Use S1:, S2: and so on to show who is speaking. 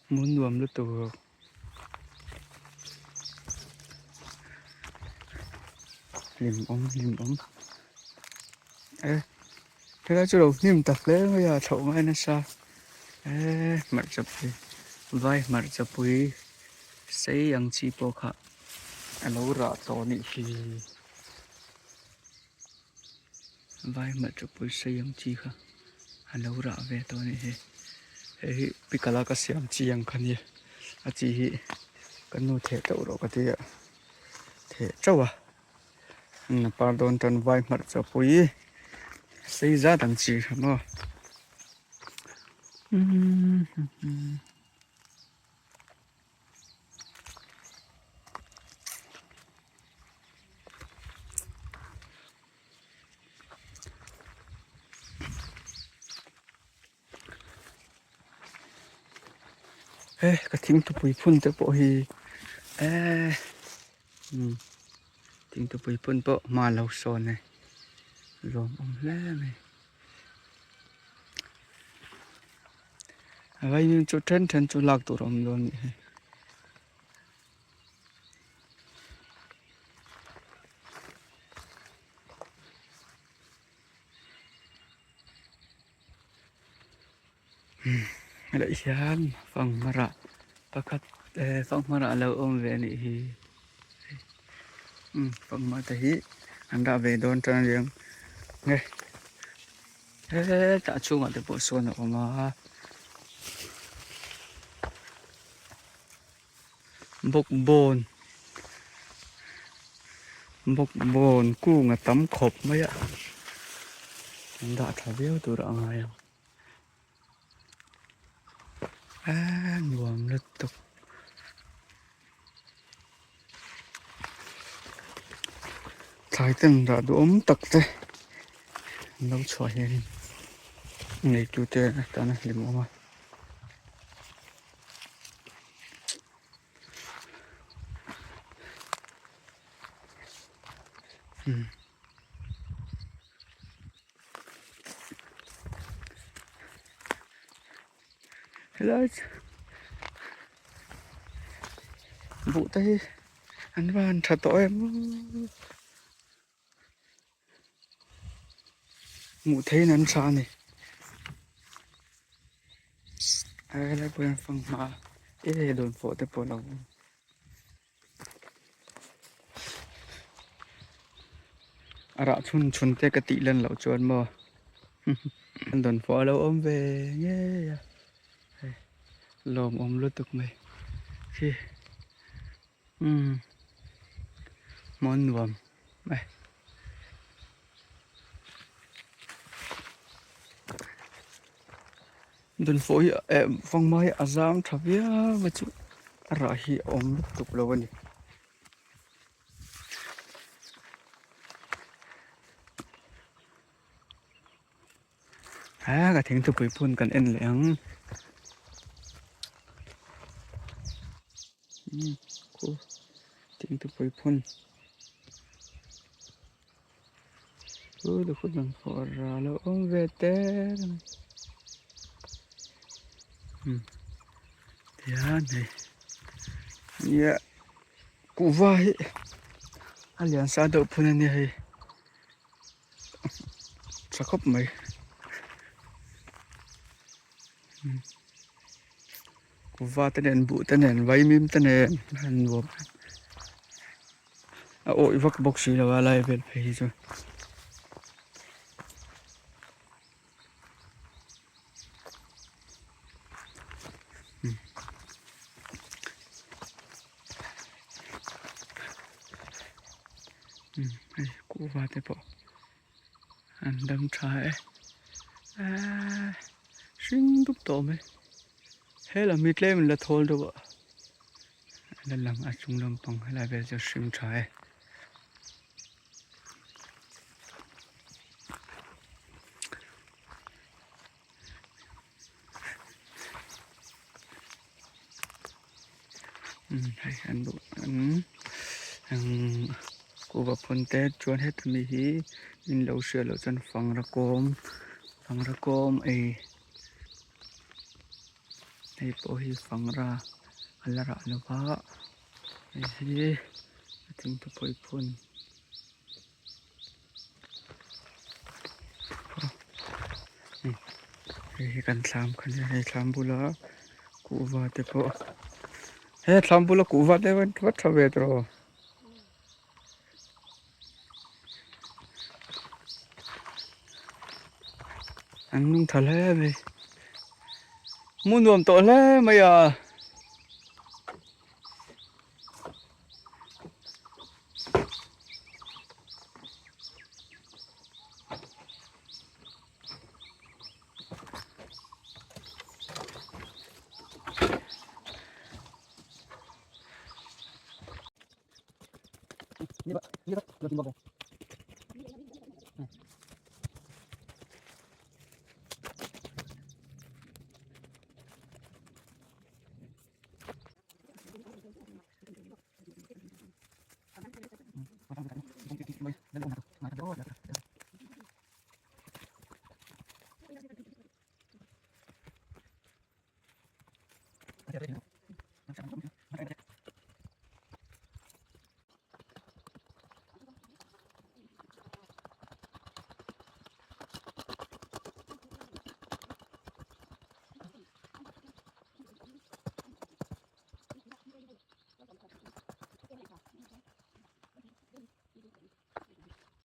S1: Hmun nuam lutuk. Hlim awm hlim awm e helai chu lo hnim ta hle mai a thlauh ngai nasa e hmarcha pui vai hmarcha pui sei ang chi pawh kha a lo rah tawh a nih hi vai hmarcha pui sei ang chi kha a lo rah ve tawh a nih hi hei hi pikala ka siam chi ang kha nia a chi hi ka nu theh teuh rawh ka ti a theh teuh a par dawn tan vai hmarcha pui sei zat ang chi kha maw. He ka thingthupui phun te pawh hi eee umm thingthupui phun pawh hma lo sawn e lawm awm hle mai. A vaimim chu then then chu lak tur a awm dawn a nih hi. Helai hian fanghmar ah pakhat eh fanghmar ah alo awm ve a nih hi umm fanghmar te hi an rah ve dawn tan a niang nge hetah chhungah te pawh sawn a awm a bawkbawn bawkbawn kung a tam khawp mai a an dah tha viau tur a ngai ang a nuam lutuk. Thlai ten rah duhawm tak te an lo chhuah hianin neitute atana hlimawm a. Helai chu buh te hi an va han tha tawh em hmuh theihin an tha a ni helai pawh hian fanghma e dawnfawh te pawh a lo awm. A rah chhun chhun te ka tih lan loh chuan maw an dawn fawh a lo awm ve ngei a hei lawmawm lutuk mai khi umm hmuh an nuam mai. Dawnfawh hi eh fanghma hi a zam tha viau a chu a rah hi a awm lutuk lo a ni. Ha ka thingthupui phun kan en leh ang umm khu thingthupui phun. Chu lukhut lang pawh a lo awm ve tep a ni umm tihian hei nia kuhva hi a lian sa deuh phun a nia hei tha khawp mai umm kuhva te nen buh te nen vaimim te nen a nuam. A awih vak bawk si lo a lai vel phei hi chu. Hei kuhva te pawh an dam tha e eee hring dup tawh mai helam hi tlem in la thawl deuh a. La lang a chung lampang helai vel chu a hring tha e. Umm hei an duh an eng kuhva phun te chuan heta mi hi in lo hriat loh chuan fangra kawm fangra kawm ei. Hei pawh hi fangra a la rah lo va hei hi a thingthupui phun. Hei hi kan thlam kha nia hei thlam bula kuhva te pawh he thlam bula kuhva te pawh a tha ve tawh. An nung tha hle mai hmuh nuam tawh hle mai a.